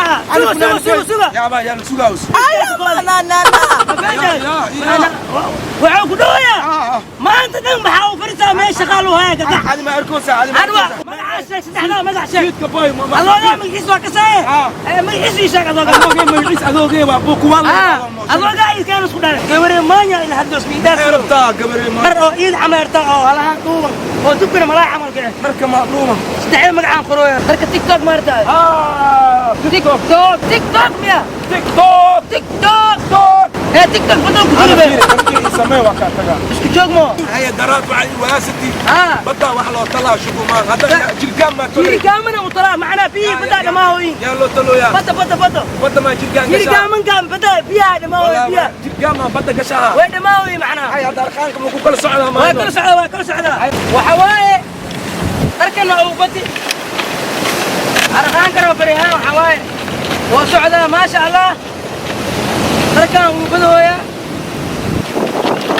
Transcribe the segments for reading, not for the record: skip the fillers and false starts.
Suga, suga, suga, suga. Yaaba yaa la sugaawus. Waxuu ku dhawayaa maanta dhan maxaa u farisaa meesha shaqaa loo haya kakac. Adi ma arkoosa, adi ma anwa arkoosa. Magacaas sheeg, saddexdaa magac sheeg. Jidka boy ma adoogaa magaciis waa kasaaye. Magaciis ii sheeg adoogaa. Adoogee magaciis, adoogee waa bukuwal. Adoogaa iidkaan isku dhalay gabare maanya ila haddos miidaas. Rabtaa gabare ma mar oo iid cameerta oo halahaan dhuuban oo dubkana malaay camal kace. Marka ma dhuuma. Saddexda magacaan qorooya marka TikTok maarta. TikTok. TikTok, TikTok miya? TikTok. TikTok. TikTok. Ee TikTok badan ku jira be. Samee, waa kaa tagaa. Isku joog mo. Haya, daraad waxay waasati. Badda wax loo talaa shukumaan hadda jirkaan maa tolay. Jirigaaman u talaa macnaa biyi badda dhamaahoyin. Yaa loo talooyaa? Badda, badda, badda. Badda maa jirkaan gashaa? Jirigaamankaan badda biyaha dhamaahoy, biyaha. Jirkaan maa badda gashaa? Way dhamaahoy macnaa. Haya, hadda arkaanka ma ku kala socdaa? Waa Maanta kala socdaa, waa kala socdaa. Waxa waaye dharkana uu badi arqaankana barihaan waxa waaye waa socdaa, maasha Allah. Dharkan wuu badooyaa.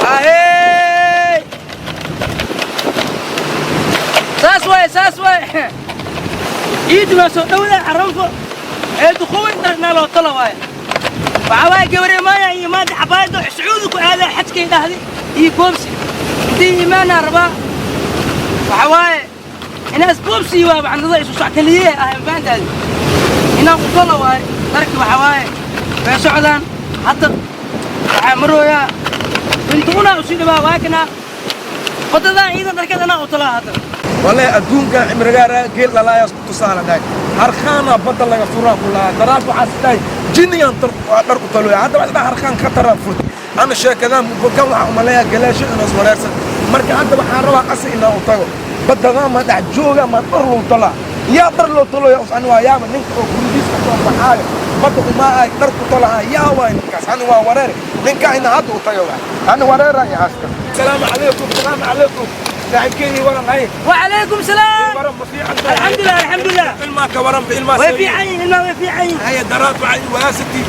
Ahey, saas waaye, saas waaye. Ciidu waa soo dhowda, caranfo ee duquwin dharnaa loo talo waaye. Waxaa waaye gabaree maaya iyo maanta xabaayado Sacuudi ku aadaa xajkay dhahdi iyo boobsi intii iimaanaa rabaa. Waxa waaye inaas boobsi waa macnada isu soc kaliye ah mafahantaadi inaan ku talo waaye dharki. Waxa waaye way socdaan hadda, waxaa marooyaa bintuuna usii dhawaa waakana wadadan ciidan dharkeed anaa u talaa hadda. Wallahi adduunkan cimrigaara geel dhalaaya isku tusaala dhahay harkaana badda laga furaa ku lahaa. Daraad waxaas dhahay jinnigan dhar ku talooya. Hadda waxaa dhahay harkaan khatara furtay. Ana sheekadaan kan waxaa umaleeyaa galaasho inaas wareersan. Marka hadda waxaan rabaa qasi inaan u tago baddadaa ma dhex jooga ma dhar loo talaa, yaa dhar loo talooya us. Ani waa yaaba ninka oo gurigiis ka soo baxaayo badda umaa ay dhar ku talaha. Yaa waay ninkaas? Ani waa wareer ninka ina hadda u tago waay. Ani wareeraan yahaasta. Salaamu calaykum, salaamu calaykum, saaxiibkeydii, waran hay. وعليكم السلام. Waran, ma fiican tahay? الحمد لله، الحمد لله. Ilmaa ka waran ilmaa? way fiican yihiin ilmaha, way fiican yihiin. Haya, daraad waxay waasati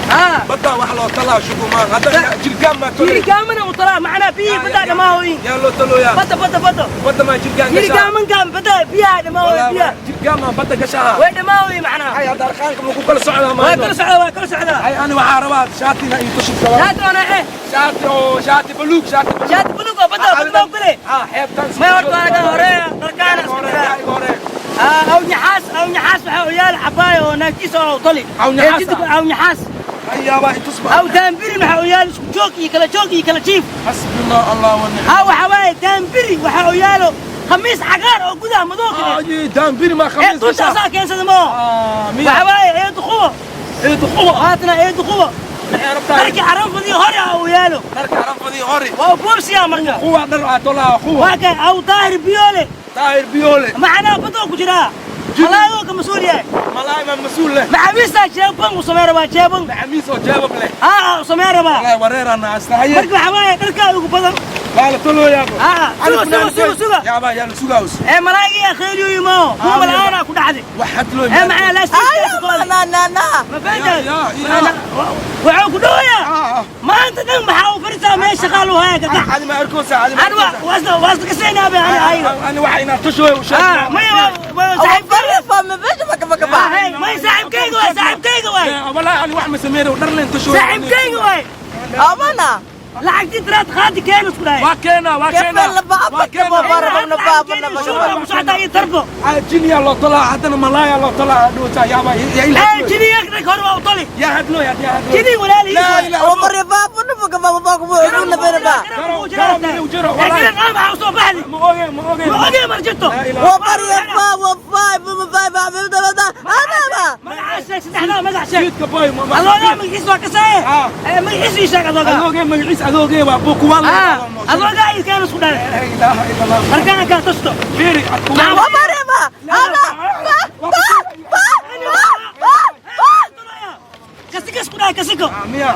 badda wax loo talaa shukumaan hadda jirkaan maa tolay. Jirigaaman u talaa macnaa biyi badda dhamaahoyin. Yaa loo talooyaa? Badda, badda, badda. Badda maa jirkaan gashaa? Jirigaamankaan badda biyaha dhamaahoy, biyaha. Jirkaan maa badda gashaa? Way dhamaahoy macnaa. Haya, hadda arkaanka ma ku kala socdaa? Waa Maanta kala socdaa, waa kala socdaa. Hay, ani waxaa rabaa shaatina iyo tushid kaba. Shaati oona eh? Shaati oo shaati buluug, shaati buluug. Shaati buluug oo badda badda baa kule. Xeebtan. May horta waa kan horeeya dharkaana isku jiraa. Hore. Aw nyaxaas, aw nyaxaas waxaa u yaal xabaaya oo naagtiisa oo tali. Aw nyaxaas. Aw nyaxaas. Hayaabaa itusba. Aw daambiri waxaa u yaal isku joog iyo kala joog iyo kala jiif. Xasbina Allah wa nicma. Ha, waxaa waaye daambiri waxaa u yaalo khamiis cagaar oo gudaha madow kale. Ay, daambiri ma ee khamiis dunta gashaa? Asaa keensada moo. Miya? Waxaa waaye eedu qubo. Eedu qubo. Haatana eedu qubo. Maxay rabtaa? Dharkii caranfadii hore aa u yaalo. Dharka caranfadii hore. Waa boobsiyaa marka. Quwa dhar aa tolaa quwa. Waa kay aw Daahir Biyoole. Daahir Biyoole. Macnaa badoo ku jiraa malaayoo ka mas-uul yahay. Malaay ma mas-uul leh? Maxaabiistaa jeeban u samey rabaa, jeeban. Maxamiis oo jeebab leh. Aa, u samey rabaa. Wallahi wareerana asta haye. Marka waxaa waaye dharkaa ugu badan. Waa la tolooyaabo. Suga, suga, suga, suga. Yaabaa yaa la sugaawus. Ee malaayiga khayliyo imo kuwa mala'aana ku dhacday. Wax hadlooy. Ee macnaa laastiiska ma fahantaad? Waxuu ku dhawayaa maanta dhan maxaa u farisaa meesha shaqaa loo haya kakac. Adi ma arkoosa, adi ma anwa arkoosa. Waasna kasaynaaba ani ayaga. Ani waxa inaa tushooy u sheeg. Maya, saaxiibkayga, may saaxiibkayga waay, saaxiibkayga waay. Wallahi ani wax ma sameeyo, dhar leen tushooy. Saaxiibkayga waay. Lacagtii tiraad qaadi keen isku dhahay. Waa keena, waa keena, waa keena. Shuuqa ku socotaa iyo tarbo. Jiniya loo tolaa haddana, malaaya loo tolaa dhuuta yaaba yaa ila. Ee jiniya rag hore waa u tali. Yaa hadlooy, yaa hadlooy. Jini walaalihiis laa waay. Ilaaha. Soo baxdi. Ma oge, ma oge. Ma oge mar jirto. Laa ilaaha. Magacaas sheeg, saddexdaa magac sheeg. Jidka boy ma adoogaa magaciis waa kasaaye. Magaciis ii sheeg adoogaa. Adoogee magaciis, adoogee waa bukuwal. Adoogaa iidkaan isku dhalay. Laa ilaaha illa Allah. Markaan kaa tasto. Fiiri. Kasiko isku dhahay, kasiko. Miya?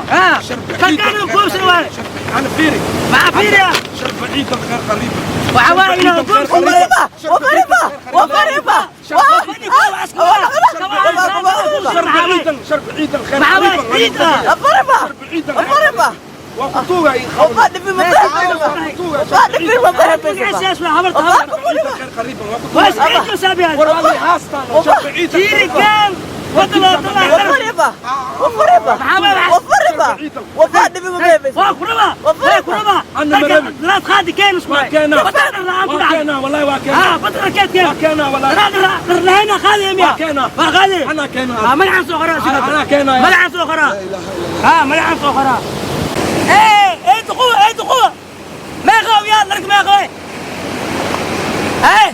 Markaan goobsan waaye. أنا فيري. Maxaa fiiriya? شرب عيد الخير قريبا. Waxaa waaye inaa goobsan. شرب عيد، شرب عيد الخير. Maxaa waaye ciid ah? شرب عيد الخير وخطوة. Magaciisaas waa habarta habarta. الخير قريبا. Waa isciid soo saabiyaa. والله هاستان شرب عيد. Jiirikaan wadda loo talaa. Wafuriba. Wafuriba. Wafuriba. Wafadhibi ma. Waa ku rabaa, waa ku rabaa. Anna dharka marabi. Daraad qaadi keen isku Waa keenaa. Badda dhar la'aan ku Waa dhacday. keenaa, wallahi waa keenaa. Ah, badda dharkeed keen. Waa keenaa, wallahi. Daraad dhar lahayna qaadi miya? Waa keenaa. Waa qaadi. Anaa keenaa. Ah, magacaan soo qoraa. Anaa keenaya. Magacaan soo qoraa. Ah, magacaan soo qoraa. Ee, ee, duquwa, ee, duquwa, meeqa yaa dharka, meeqa way? Ee,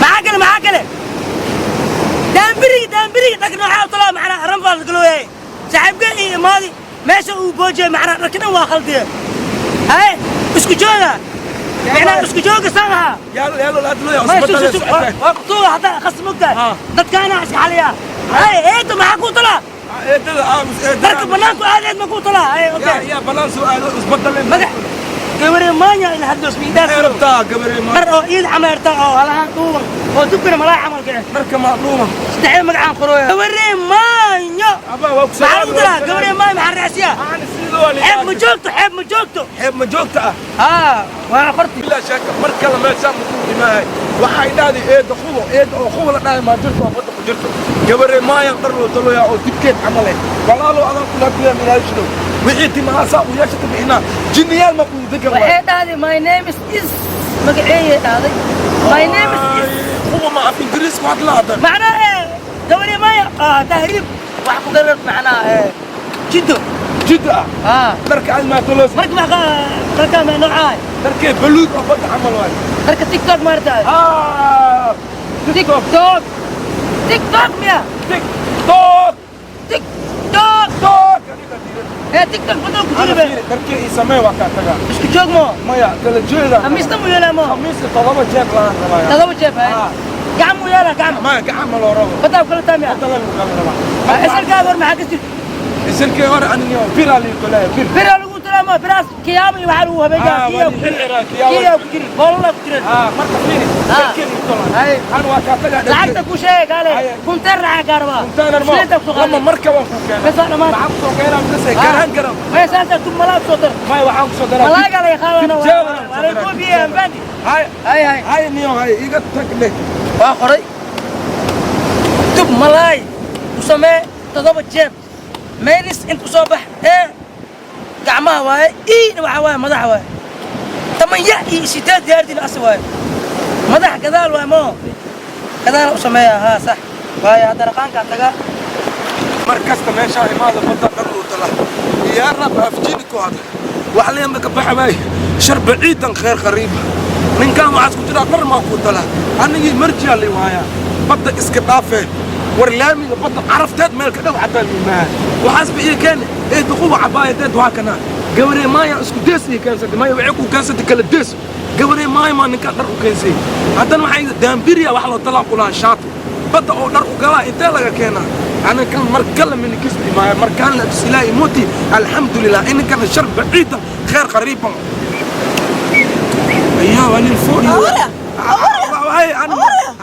maxaa kale, maxaa kale? Daambirigi, daambirigi dharka noocaa u talaa macnaa ranfaa la galooyay. Saaxiibka iyo imaadi meesha uu boojiyay macnaa dharka dhan waa khaldiye. Haye, isku jooga macnaa, isku jooga saan ahaa. Yaalo yaalo la hadlooya. Ma isbedel sug, sug, waa kutuuga hadda khas mogtahay. Dadkaana iska xaliyaa. Haye, eedo, maxaa kuu talaa? Eedada aamus, eedada. Dharka banaanku aadeed ma kuu talaa? Haye, okay. Yaa banaan soo aado isbedel. Magac gabare maanya ila hadlo ismiidaas. Maxay rabtaa gabare ma? Dhar oo iid cameerta oo halahaan dhuuban oo dubkana malaa camal kace. Dharka ma dhuuma? Saddexda magacaan qorooya, gabare maanyo. Abaa, waa ku maxaa lagu daraa gabare maayo? Maxaa raacsiyaa? Aan sidoo waa. Xeeb ma joogto, xeeb ma joogto. Xeeb ma joogta ah. Haa, waa qorti. Bilaa sheeka, mar kale meeshaan ma ku imaahay. Waxay dhahday eedda qubo, eedda oo qubo la dhahay maa jirto oo badda ku jirto. Gabare maayan dhar loo taloyaa oo dibkeed camal eh. Walaalo, adaan kula hadlaya minaashidow wixii timahaasaa u yeeshata bixinaa jinniyaal ma kuu degan. Waxay dhahday "My name is" magaceeyay dhahday "My name is". Qubo ma af Ingiriis ku hadla haddan? Macnaa ee gabare maaya tahriib wax ku garan macnaa ee Jiddo. Jidda ah. Haa. Dharka aad maa taloos? Marka maxaa dharka ma noocaa? Dharkee baluud oo badda camal waay. Dharka TikTok maartaa? Ah, TikTok. TikTok, TikTok miya? TikTok. TikTok. Tok. Ee, TikTok badan ku Ana jira be. Fiiri, dharkee ii samee, waa kaa tagaa. Isku joog mo? Maya, kala jeeda. Khamiista mu yeelaa mo? Khamiiska 7 jeeb laan rabaa. 7 jeeb hay. Ah. Gacan mu yeelaa, gacan? Maya, gacan ma loo rabo. Badaa kala taamiya. Badda lagu kala rabaa. Isalkaa hor maxaa ka jirta? Isilkii hore aniniyo biraa lii kolaya bir. Biraa lagu talaa, biraas kiyaama iyo waxaa lagu habeeyaa. Ah, kiyaa waa ku jira. xilxiraa, kiyaa. Kiyaa ku jira, boolala ku jira. Ah, marka fiiri. Ah. Dharkee ii tolan. Hay. An waa kaa tagaa dharkee. Lacagta ku sheeg kaale. Haye. Kunteer lacag kaa rabaa. Kunteerar mo. Isniinta ku soo Lama qaaday. marka waan kuu keenay. Bes waa dhammaan. Maxaan kusoo keenaa mise garan garan? Maya, saasa tub malaa kusoo dar. Maya, waxaan kusoo daraa. Malaaga la yaqaana. Dib jeeban aan kusoo waa la daraa. koobiye ambandi. Hay. Hay, hay. Hay niyo, hay iga tag leh. Waa qoray, tub malaay u samee, 7 jeeb, meelis inta usoo bax ee gacmaha waaye, iina waxaa waaye madaxa waaye, 8 iyo 8 diyaardiina asi waaye, madax gadaal waaye, moo gadaala u sameeya. Haa, sax waaye. Hadda raqaankaa taga. Mar kasta meeshaa imaada badda dhar loo tala. Yaa rab, afjini ku hadla wax leema ka baxa waay. Shar baciidan khayr qariiba. Ninkan waxaas ku jiraa dhar maa kuu tala. Anigii marjiyaa li waayaa badda iska dhaafee. War laamiga badda carafteed meel ka dhow xataa liimaha waxaas ba ii keene. Ee duquba cabaayadeed waa kana gabaree maaya isku dees ii keensatay. Maya, waxay ku keensatay kala dees. Gabaree maaya maa ninkaan dhar u keensay. Haddana waxay daambiriya wax loo talaa kulaha shaati badda oo dhar u galaa intee laga keenaa? Ana kan mar kale minikis imaaya markaan la ilaahi muti. Alxamdulilah, ininkana shar baciidan khayr qariiban ayaa waa nin foodhi. Awara, hay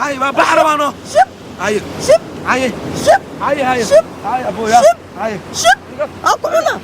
hay, waa baxra waano. Shib. Hay. Shib. Hay. Shib. Hay, hay. Shib. Hay, abuya. Shib. Hay. Shib. Aan ku cuna.